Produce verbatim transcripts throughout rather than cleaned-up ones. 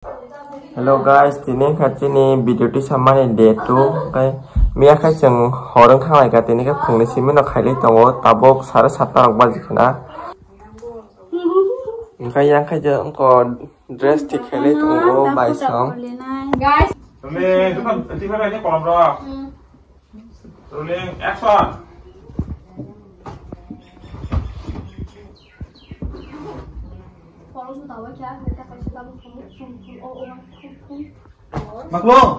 Hello guys, tini kha chini video tisa mani day two, hwnkhe miya khai chwng hor wng thang lai kha, tini khe phungni simi no khailai tongo, tabuk sare satta rok baji khna. Hwnkhe yang khai chwng wngkha dress thik khailai tongo, bai song. Guys. Tole, tole, tole, tole, kolom rok. Rolling, action. Maklong,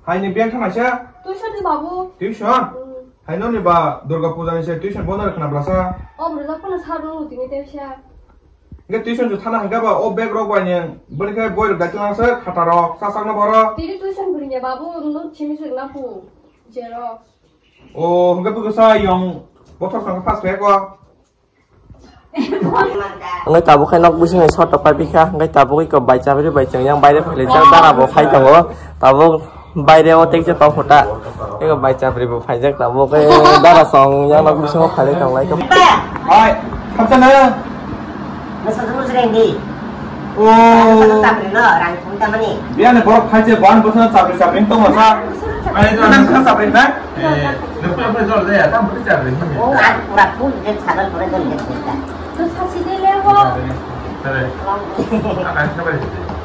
hai ni bag thang naisa? Tuition ni babu. Tuition? Hmm. Hai no ni ba Durga Puja ni se tuition bondo khna blasa? O bro, jak kono sa rung tini te sa. Hingke tuition chu thana hingke ba o bag rok bai ni bwrwi khe boi rok dai tlang se khata rok sa sakno boro. Tini tuition bwrwi ni babu no chimi swrwng na pu xerox. O hingke bwkha sa yong bothor song pass khe ko. Ngai tabuk khe nok bising ni sot pai bikha ngai tabuk ko bai chabri bai chang yang baire phale jak dara bo phai tongo tabuk. Baire o tei je tong khuta. Ego bai chapri bo phaijak tabuk. Dara song yang nok bisingo phalai tong lai. Oi, khapsa na. Nasa dulu sering di. Oh. Nasa dulu chapri no, rang thum tamani. Biar ni borok phai je ban bosan chapri chapri tong masa. Ai, nang kha chapri na? Eh, nang kha chapri na? Oh, pura full je chapri pura jol je. Tu sasi de le bo.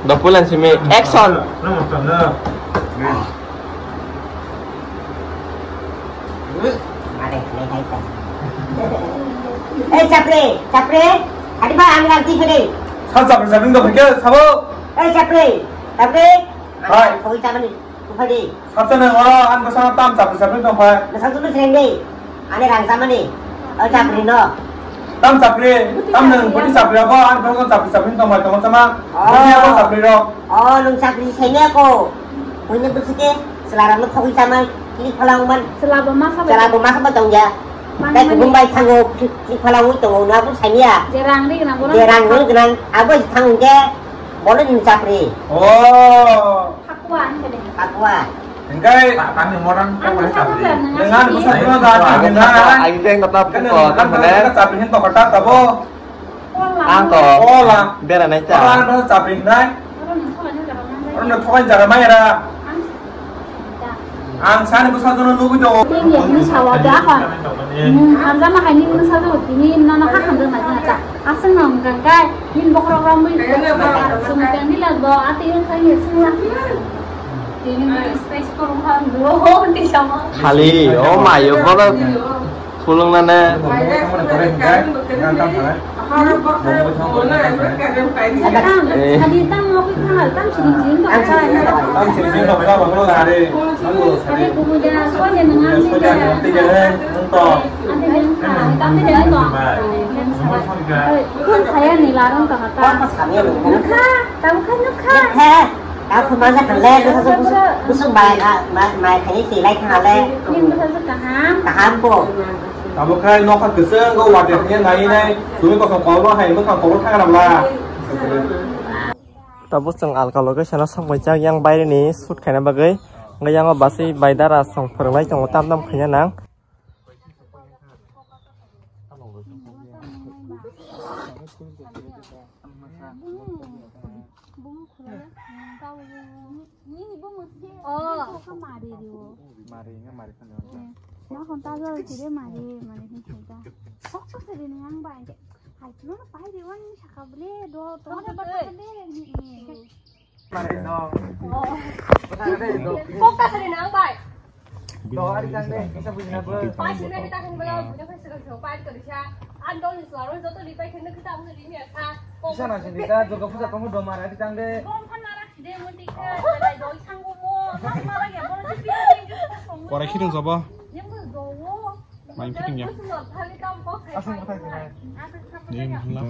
Dopulan simi action. Eh, chapri, chapri. Adi ba, ang lagi gede. Sal chapri, chapri, nggak pikir, sabo. Eh, chapri, chapri. Hai. Kau ikan ni, kau di. Sabsa nang oro, ang bwsano tam chapri chapri tong phai. Bwsano tong sreng di. Ani rang chamani. O chapri no. Tam chapri, tam nang bwtwi chapri abo, ang bwsano chapri chapri tong phai tongo chama. Oh. Bwtwi abo chapri rok. Oh, nung chapri sengya ko. Punya bwsike, selarang no thogwi chamai, klik phalang man. Selabo masa ba. Selabo masa ba tong ya. Mana tei mani? Kubun bai thango, klik phalang wi tongo, no abo sengya. Je rang ri gwnang bono. Je rang ri gwnang, abo thango ke, bono nung chapri. Oh. Pakwa, ang kene. Pakwa. Hingkai. Tangni morang. Ang kene. Dengan besar pun ada. Ang kene. Ang kene. Chapri hin tokar tak tabo. Ang ko. Ola. Bera nai cha. Ola no chapri nai. Oro no thokai jaga mai ra. Ang sani bwsa jono nugui tongo. Tini ni sawa da ha. Hmm, hamjama hai ni bwsa jono tini nono ha hamjama jana ta. Aswk no hwnkha khe, nini bokhorok romwi sumui tang nila bo, ati wng kha nini sumui. Tini ni space kurung kha, bo, tini sama. Khali, oh my, yo, bodo. Khulungnane. Sadi tam mokoi khana tam sini jin dok sa. Tam sini jin dok sa, banglo gare. Sadi kubuja soja nang ani soja nang tiga he nung to. Ante nang sa, tam tiga nang to. Kun saya ni larang kah ta. Nukha, tam kha nukha. Nukha. Tamo khe masa khan le, bwsa bwsa mai kha, mai khaini twi lai kha le. Nini bwsa kaham. Kaham bo. Tamo khe nokha kwchwng go water khe nai nai, tumi kosom kolbo hai mwkhang kolbo thang ramla. Tabo chwng alka location o sokbai jak yang baire ni shoot khaina bagwi, hwnkhe yango baswi bai dara song phwrwng lai tongo tam tam khaina nang. Kok ta sari nang bai. Do ari jang de, kisa bujina bo. Pai sini kita kan bela, bukan sih kalau pai kerja. Andol ni suara joto di pai kena kita mau di ni asa. Kisa na sini kita Durga Puja kamu do mara di jang de. Gom kan mara sih de mau tiga, ada doi sanggup mau, mau mara ya mau di. Korai khidung sabo. Yang mau do. Main fitting ya. Asal kata sih. Ni hla.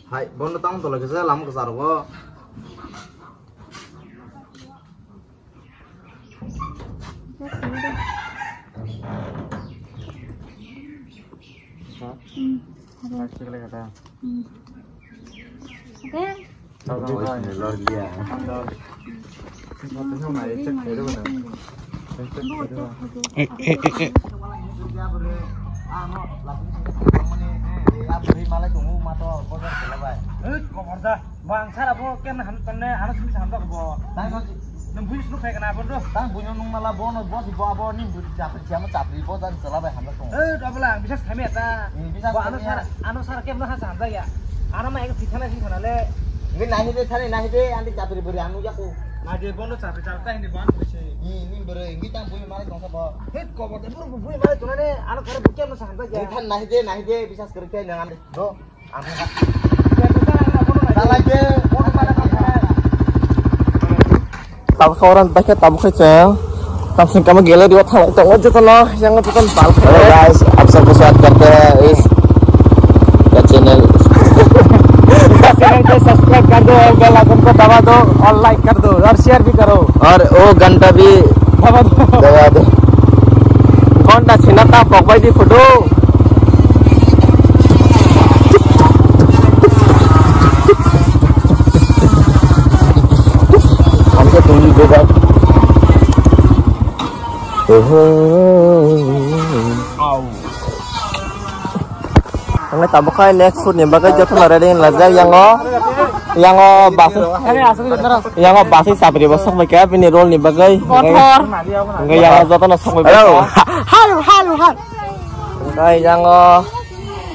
Hai, bono tang tolo kisa lam kisa rogo. Eh, eh, eh, eh. Chapri malai tongo, ma to bojar kela bai. Hei, koborda. Bo ang sara bo ken han tonne, ano simi sam bo. Tang no. Nung buis nuk khai kana bondo. Tang buino nung mala bono, bo si bo abo ni bu chapri siamo chapri bojar kela bai hamla tongo. Hei, dobla, bisas kami ata. Hmm, bisas kami ata. Bo ano sara, ano sara ken no ha sam ya. Ano ma ek thik thana sing thana le. Ngi nahi de thani nahi de, andi chapri buri anu yaku. Nahi de bondo chapri chapri ta hindi ban koi se. Ni, ni buri, ngi tang buino malai tongsa bo. Hei, koborda, buru bui malai tonane, ano kare bu ken no sam ya. Ngi than nahi de, nahi de, bisas kare khe nang andi. Do. Tabuk khe orang baikhe tabuk khe chwng. Tamsing kamo gallery o thanglai tongo jotono, yang jotono bal khe. Hello guys, आप सबको स्वागत करते हैं इस का channel। Channel ko subscribe kar do, bell icon ko daba do, aur like kar do, aur share bhi karo. Aur wo ghanta bhi daba do, daba do. Ghanta chhina ta pokbai di photo. Hamsa tuni bebak. Oho. Ang tabuk khai next shoot ni bagwi jotono ready wng laijak yango. Yango bus. Yango bus chapri bo sok bai kha bini role ni bagwi. Hwnkhe yango jotono sok bai kha. Hello. Hello, hello, hello. Hwnkhe yango,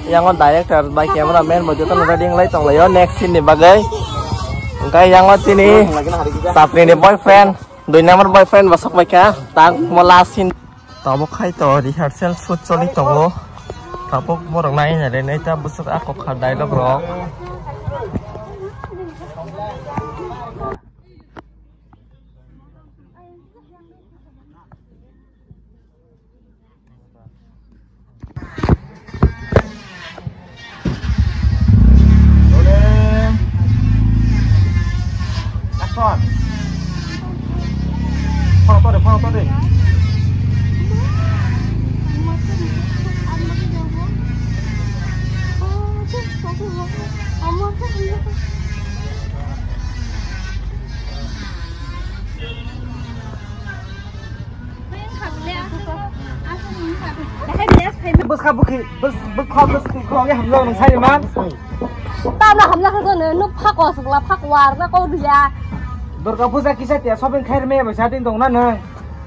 yango director bai camera man bo jotono ready wng lai tong laio next scene ni bagwi. Hwnkhe yango chini chapri ni boyfriend, dui number boyfriend bo sok bai kha. Tak mo last scene. Tabuk khai to rehearsal shoot choli tongo. Tabuk borok nai nai le nai ta bwswk a kok kha dialogue rok. Rolling. Action. Phone to de, phone to de. Bwskha bwkhi, bwskha bwkhi kok hamjak nung sari man. Tamo hamjak khe jono nuk phak o sukla phak war na kok dia. Durga puja kisa tia shopping khair me bai sa tin tong na nung.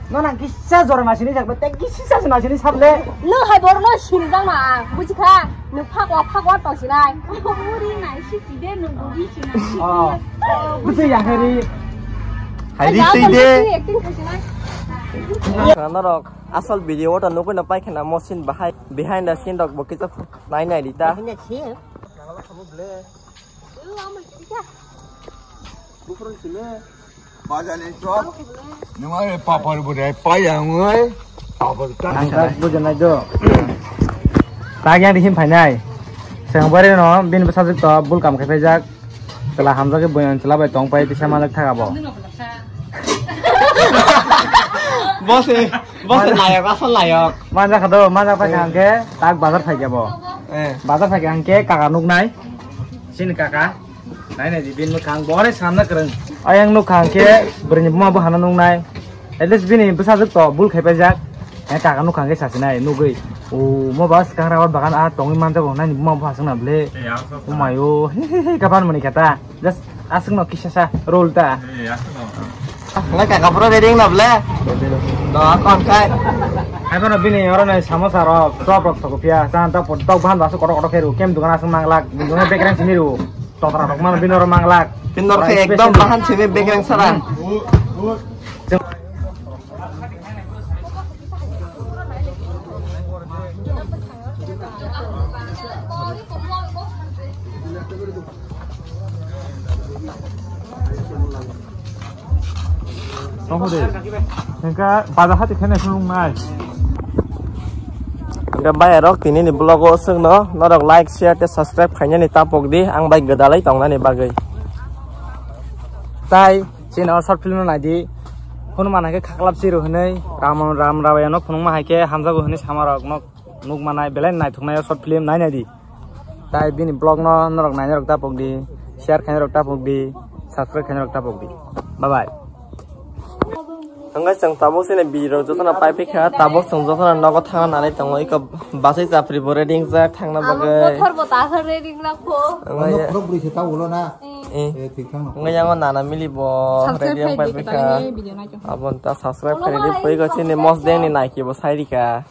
No nang kisa jora ma sini jak te kisa se ma sini sable. Nuk hai bor no sini jak ma ang buji kha. Nuk phak o phak war tong sinai. Muri nai si ti de nuk buri sinai. Oh. Buji ya hari. Hari tei de. Acting khai sinai. Norok asol video o to nugwi no paikha na mo scene bahai, behind the scene rok bo kisa nai nai di ta. Behind the scene? Bajani chop. Nungai papar budai payang oi. Papar ta. Ang tak bujanai do. Tak yang dihim phainai. Seng bare no bin bwsajwk to bul kam khai phaijak. Chwla hamjagwi buyan chwla bai tong pai tisa manjak thaga bo. Boss eh, boss eh, nayok, asal nayok. Manjak kha do, manjak pai kha hwnkhe tak bazar phai kha bo. Eh. Bazar phai kha hwnkhe kaka nuknai. Chini kaka. Nai nai di bin mwkhang bo ore samna kwrwng. Ayang nukha hwnkhe bwrwini buma bo hano nuknai. At least bini bwsajwk to bul khai paijak. Eh, kaka nukha hwnkhe sasinai nugwi. O mo ba swkang rawat bagan a tongwi manjago nani buma bo haswkna ble. Umayo he he he kapan mani kata. Just aswkno kisa sa role ta. Ngai kaka pura ready na ble. Do kon kai. Hai bono bini oro nai samosa rok chop rok thok phiya. Chan ta pot tok ban ba su kotok kotok khe ru kem dugan aswk manglak. Dugan bekreng sini ru. Totra rok mano bini oro manglak. Bini oro khe ekdom bahan sini bekreng sara. Nohode. Hingka baja hati khene sunung nai. Hingka bayarok tini ni vlog o swngno norok like, share tei subscribe khainani tapok di ang bai gwdalai tongnani bagwi. Tai chini o short film no naidi. Hwnwi mana khe khaklap chiru hwnwi ram ram rawaya no phunukma hai khe hamjago hwnwi sama rok no. Nuk manai belai naithoknai o short film nai nai di. Tai bini vlog no norok nainai rok tapok di, share khainai rok tapok di, subscribe khainai rok tapok di. Bye bye. Wngkha chwng tabuk sini birok jotono pai pikha, tabuk chwng jotono nogo thangna nanai tongo, iko basai chapri bo ready wngjak thangna bagwi. Motor bo ta khe ready wngna kho. Wngkha ya. Khorok bwrwi se ta ulo na. Eh. Eh, thik thang no. Wngkha yango nana mili bo ready wng pai pikha. Aboni ta subscribe khaidi, pui go chini Mosdeng ni naiki bo sai rikha.